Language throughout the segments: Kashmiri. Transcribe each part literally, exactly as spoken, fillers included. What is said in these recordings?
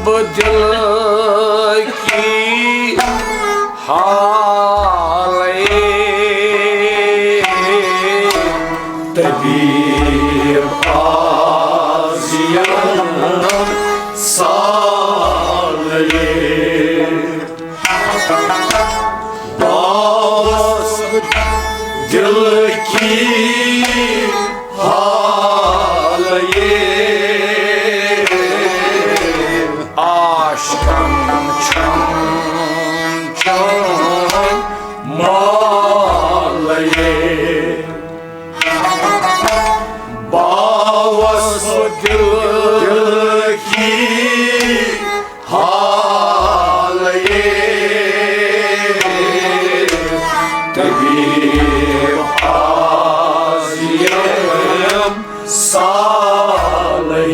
بہٕ دِلہٕ کی حالے، طبیب آز یِم سالے۔ باوس دِلہٕ کی حالے، عاشقن چھم چٲنۍ مالے۔ باوس دِلہٕ کی حالے، طبیب آز یِم سالے۔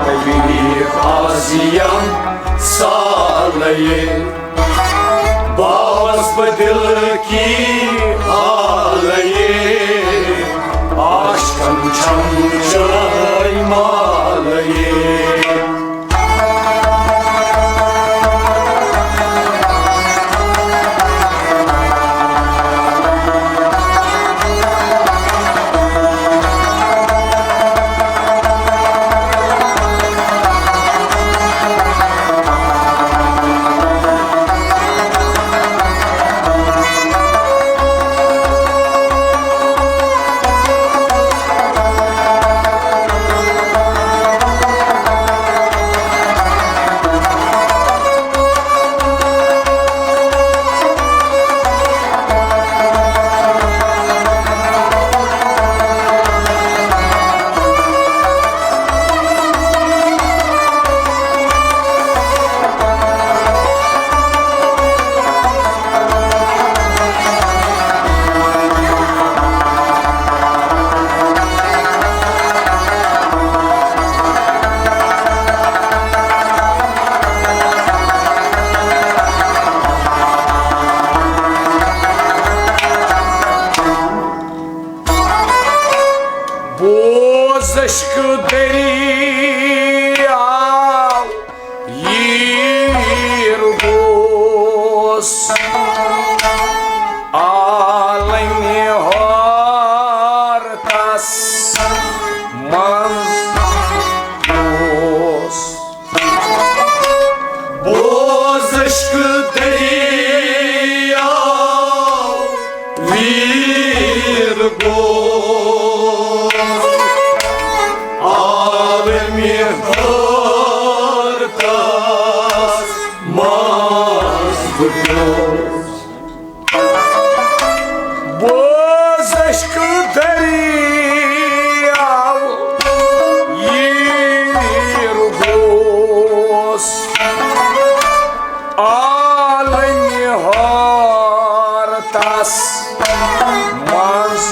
طبیب آز یِم سالے۔ باوس بہٕ دِلہٕ کی حالے، عاشقن چھم چٲنۍ مالے۔ بوز عشق دریاو ییر گوس عالمِ حٲرتس منٛز گوس۔ بوز عشق دریاو ویر گوس عالمِ حٲرتس منٛز گوس۔ بوز عشق دریاو ییر گوس عالمِ حٲرتس منٛز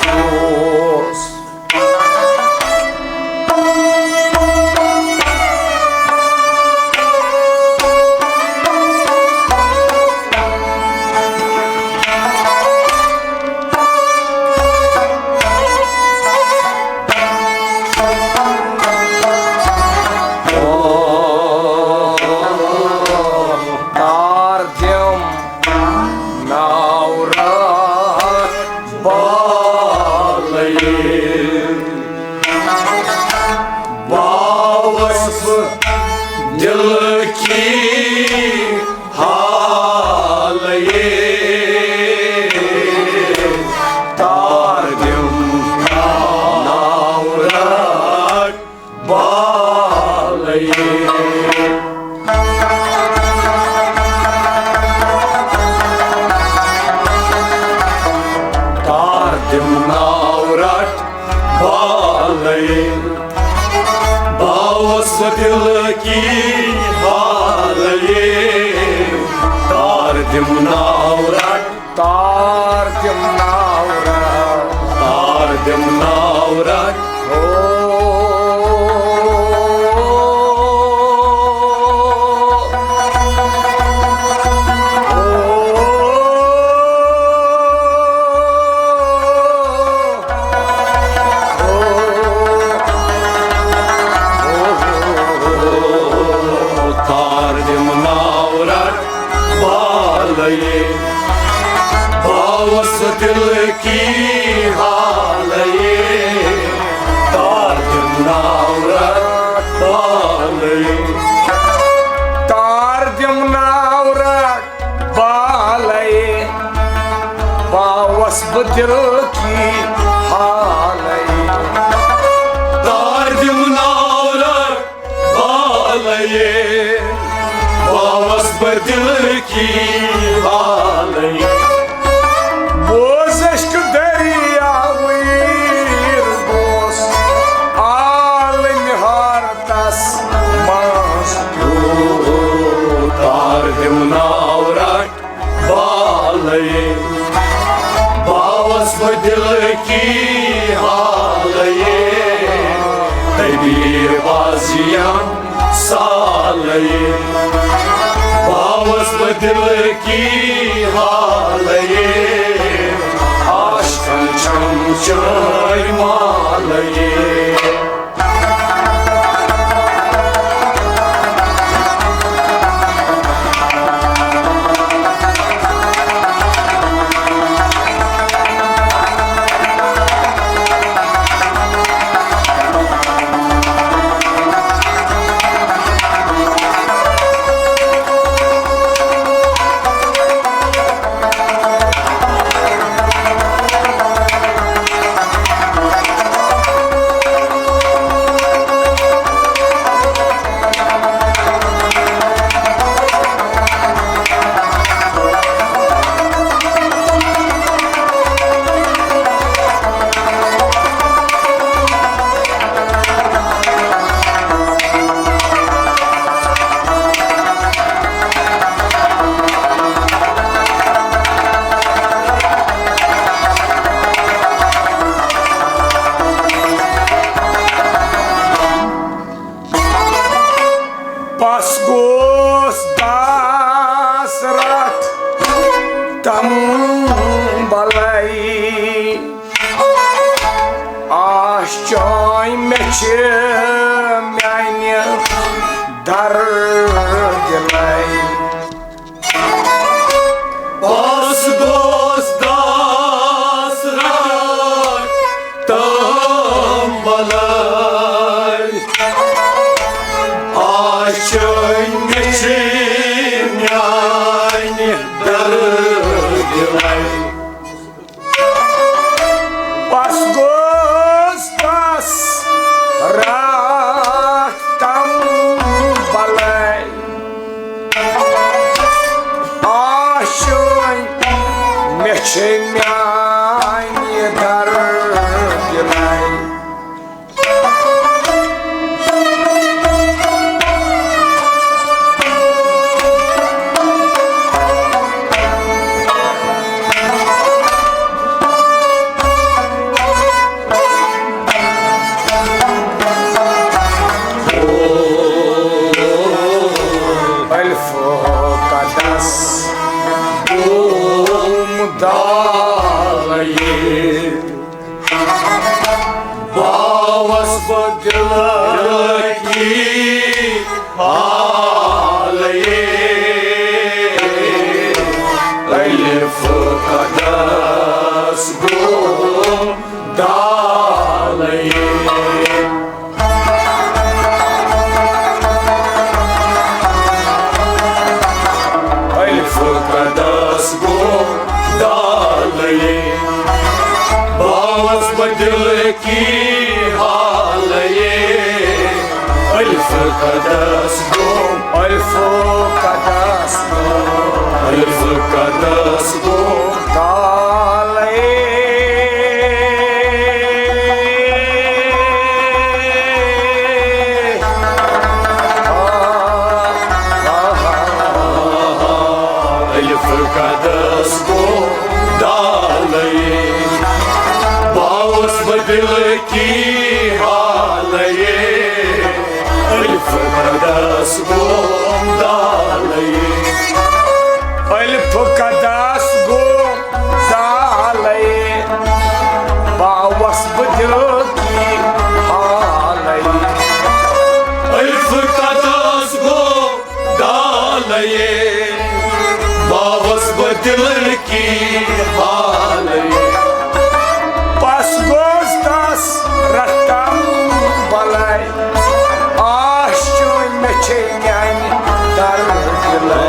گوس۔ تار دِم ناو راتھ بالے۔ باوس بہٕ دِلہٕ کی حالے۔ تار دِم ناو راتھ بالے۔ تار دِم ناو رٹھ بالے۔ باوس دِلہٕ کی حالے۔ تار دِم ناو رٹھ۔ تار دِم ناو رٹھ۔ تار دِم ناو رٹھ۔ ہو۔ دِل کی حالے۔ تار دِم ناو رٹ بالے، باوس بہٕ دِل کی حالے۔ بوز عشق دریاوٕے بوز عالمِ حیرتس منٛز۔ تار دِم ناو رٹ بالے، باوس بہٕ دِل کی حالے، دبیر بازیان سالے، باوس بہٕ دِل کی حالے، عاشقن چھم چٲنۍ مالے۔ پس گوس داس رٹھ تم بلے، آش چٲنۍ مےٚ چھِ میانہِ در دِلے۔ پس گوس داس رٹھ تم بلے، آش چٲنۍ مےٚ چھِ میانہِ در دِلے۔ پس گوس داس رٹھ تم بلے، آش چٲنۍ مےٚ چھِ میانہِ در دِلے۔ الف قدس دوم دالے، باوس بہٕ دِل کی حالے۔ الف قدس گوٚو دالے۔ الف قدس گوٚو دالے، باوس بہٕ دِل کی حالے۔ الف قدس گوٚو، الف قدس گوٚو، الف قدس گوٚو دالے۔ الف قدس گوٚو دالے، باوس بہٕ دِل کی حالے۔ الف قدس گوٚو دالے۔ الف قدس گوٚو دالے، باوس بہٕ دِل کی حالے۔ الف قدس گوٚو دالے، باوس بہٕ دِل کی حالے۔ پس گوس داس رٹھ تم بلے، آش چٲنۍ مےٚ چھے میانہِ در دِلے۔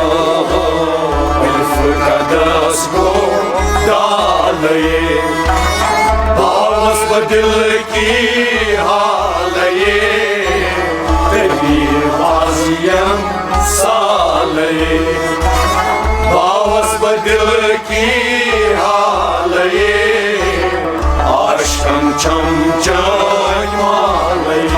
الف قدس گوٚو دالے۔ دل کی حالے، تیری بازیم سالے۔ باوس بہ دل کی حالے، عاشقن چم چم مالے۔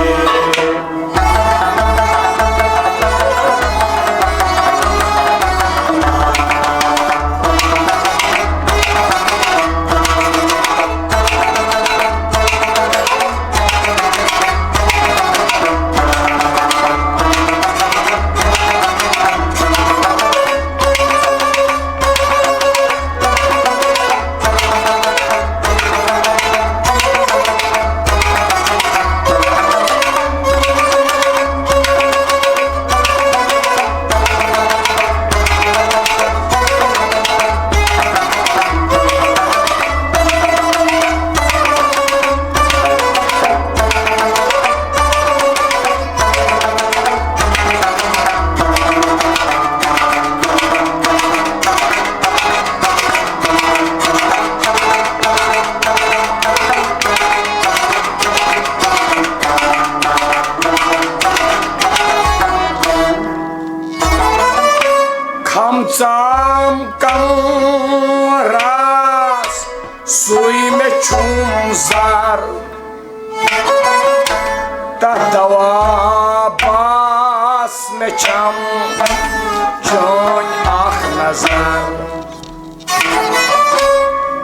کھم ژام کم راس، سُے مےٚ چھُم زر۔ تَتھ دوا باس مےٚ چھَم چٲنۍ اکھ نظر۔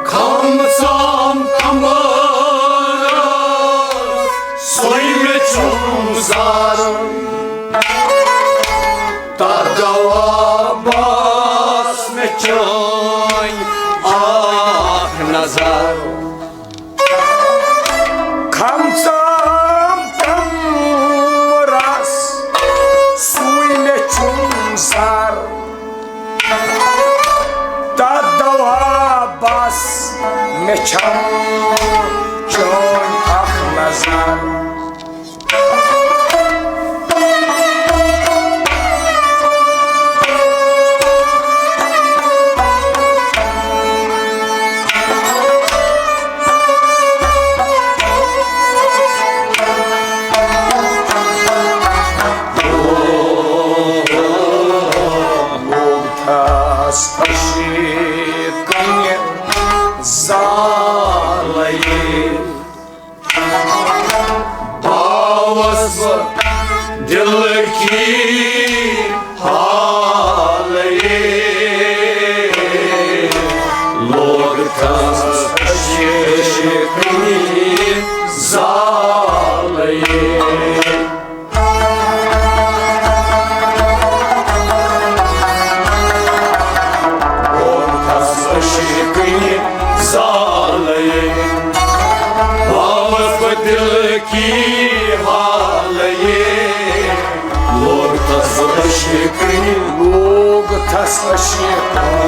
کھم ژام کم راس، سُے مےٚ چھُم زر۔ تَتھ دوا باس مےٚ چٲنۍ اکھ نظر۔ کھم ژام کم رس، سُے مےٚ چھُم زر۔ تَتھ دوا بس مےٚ چھَم چٲنۍ اکھ نظر۔ عشیقنہِ زالے۔ باوس بہٕ دل کی حالے، لوگ تس عشقنی زالے۔ لوگ تس عشقنی زالے، باوس بہٕ دل کی حالے۔ لوگ تس عشقنی، لوگ تس عشقنی،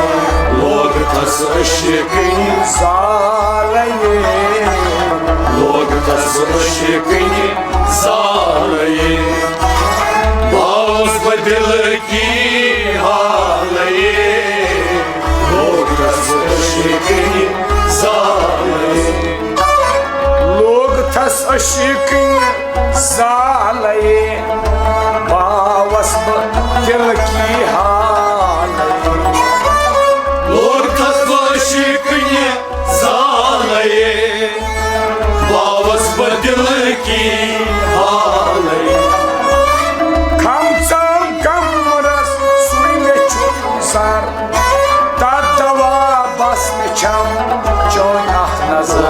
لوگ تس عشقنی زالے۔ لوگ تس عشقنی زالے، باوس بہٕ دل کی حالے۔ لوگ تس عشقنی زالے۔ لوگ تس عشقنی زالے، باوس بہٕ دل کی حالے۔ لوگ تس عشقنی زالے، باوس بہٕ دل کی حالے۔ کھم ژام کم رس، سُے مےٚ چھُم زر۔ تَتھ دوا بس مےٚ چھَم چٲنۍ اکھ نظر۔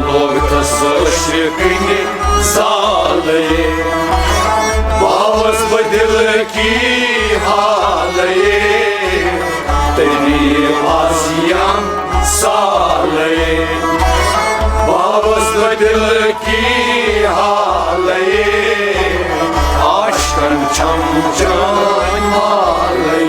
لوگ تس عشقنی زالے، باوس بہٕ دل کی حالے۔ تیری بازیم سالے، باوس بہٕ دل کی حالے، عاشقن چھَم چٲنۍ مالے۔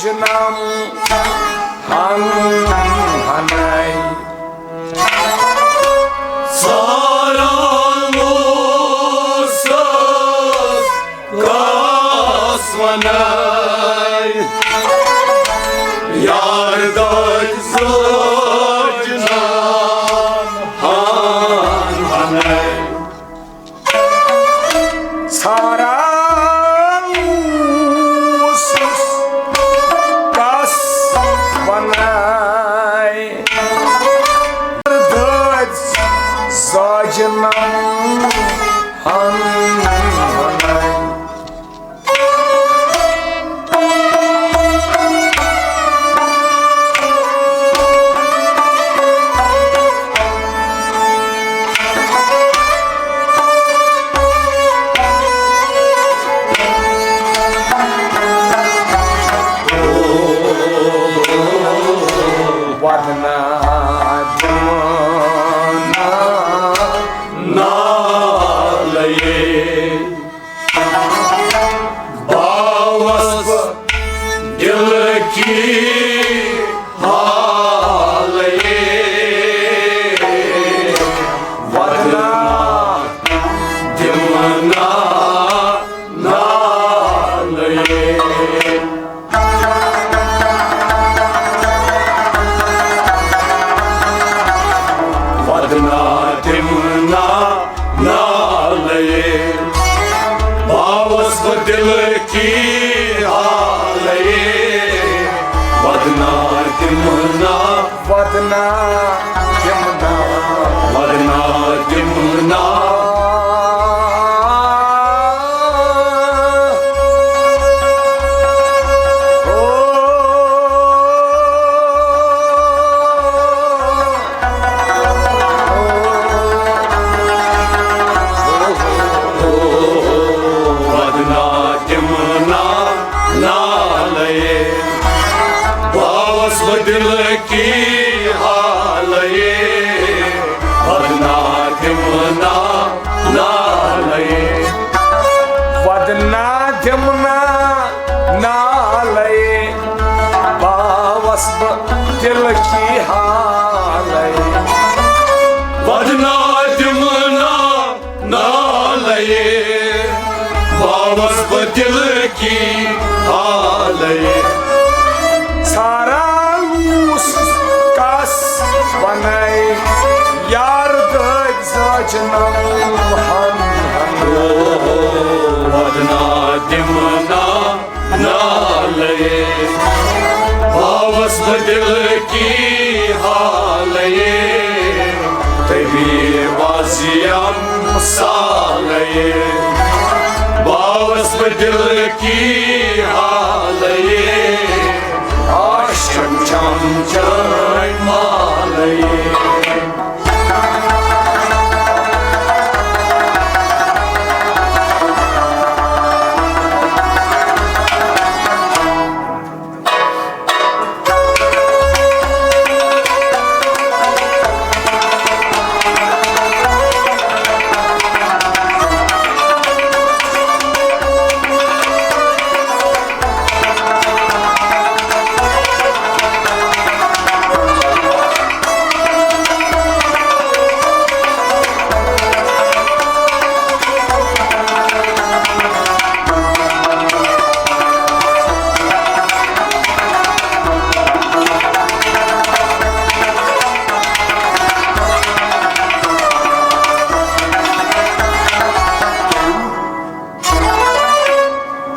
جنم ہن ہنائی۔ ژھاران اوسُس کس ونائی، یار دٲدۍ زٲج نام ہن ہنائی۔ ژھاران اوسُس کس وناے، دٲدۍ زاجہِ نم ہن وناے۔ ودنا دمنا نالے۔ باوس بہٕ دِلہٕ کی حالے۔ ودنا دِمہٕ نا نالے۔ ودنا دِمہٕ نا نالے۔ باوس بہٕ دِلہٕ کی حالے۔ ودنا دِمہٕ نا۔ ودنا دِمہٕ نا۔ ودنا دِمہٕ نا۔ ودنا دِمہٕ نا نالے۔ باوس بہٕ دِلہٕ کی حالے۔ ودنا دِمہٕ نا نالے۔ ودنا دِمہٕ نا نالے۔ باوس بہٕ دِلہٕ کی حالے۔ ودنا دِمہٕ نا نالے۔ باوس بہٕ دِلہٕ کی حالے۔ ژھاران اوسُس کس وناے، یار دٲدۍ زاجہِ نم ہن ہن۔ ودنا دِمہٕ نا نالے۔ باوس بہٕ دِلہٕ کی حالے۔ طبیب عظیم سالے۔ باوس بہٕ دِلہٕ کی حالے۔ عاشق چھم چٲنۍ مالے۔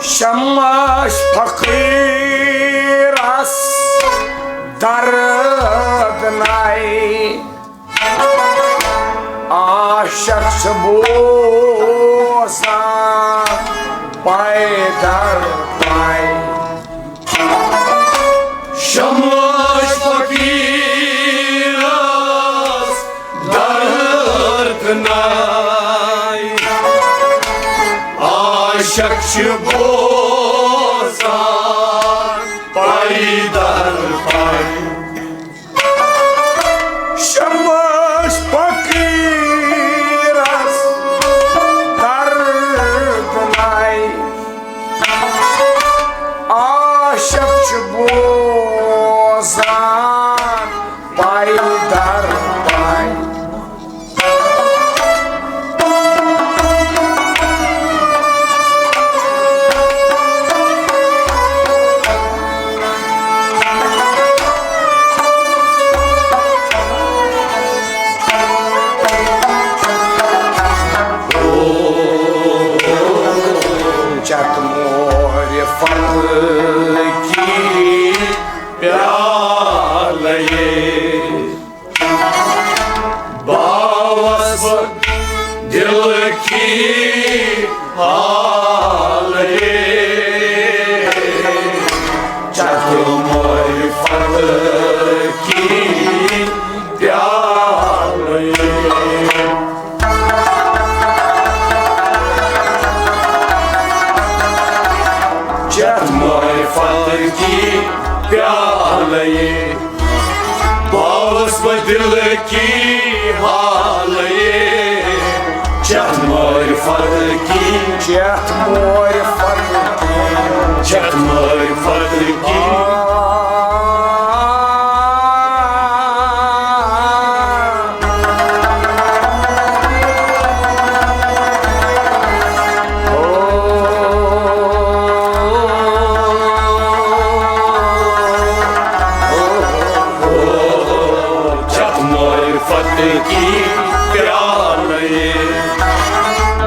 شمش فقیرس درد نائی۔ عاشق چھُ بوزان پے در پے۔ شمش فقیرس درد نائی۔ عاشق چھُ بوزان پے در پے۔ شمش فقیرس درد نائی۔ عاشق بوزان پاے در پاے۔ چتھ مورِ فتح کی پیالے۔ باوس بہٕ دل کی حالے۔ چتھ مورِ فتح کی پیالے۔ چتھ مورِ فتح کی پیالے۔ باوس بہٕ دل کی حالے۔ چتھ مورِ فتح کی۔ چتھ مورِ فتح کی۔ چتھ مورِ فتح کی۔ چتھ مورِ فتح کی پیالے۔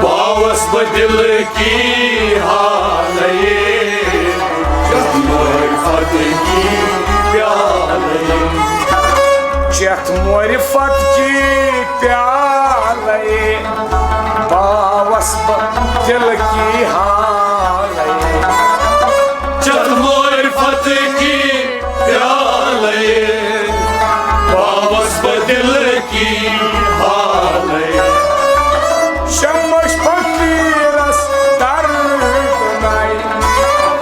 باوس بہٕ دل کی حالے۔ چتھ مورِ فتح کی پیالے۔ چتھ مورِ فتح کی پیالے۔ باوس بہٕ دل کی حالے۔ چتھ مورِ فتح کی پیالے۔ باوس بہٕ دل کی حالے۔ شمس فقیرس درد ناے۔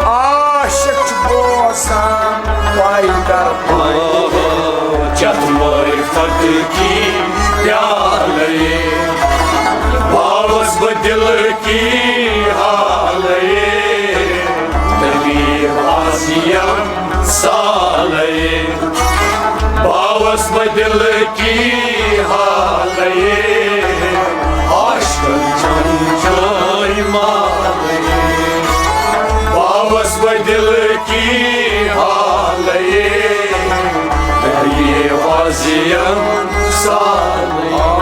عاشق چھُ بوزان پاے در پاے۔ چتھ مورِ فتح کی پیالے۔ باوس بہٕ دل کی حالے۔ دلیل آسیم سالے۔ باوس بہٕ دل کی حالے۔ عاشقن چھم جاے مالے۔ باوس بہٕ دل کی حالے۔ دلیل آسیم سالے۔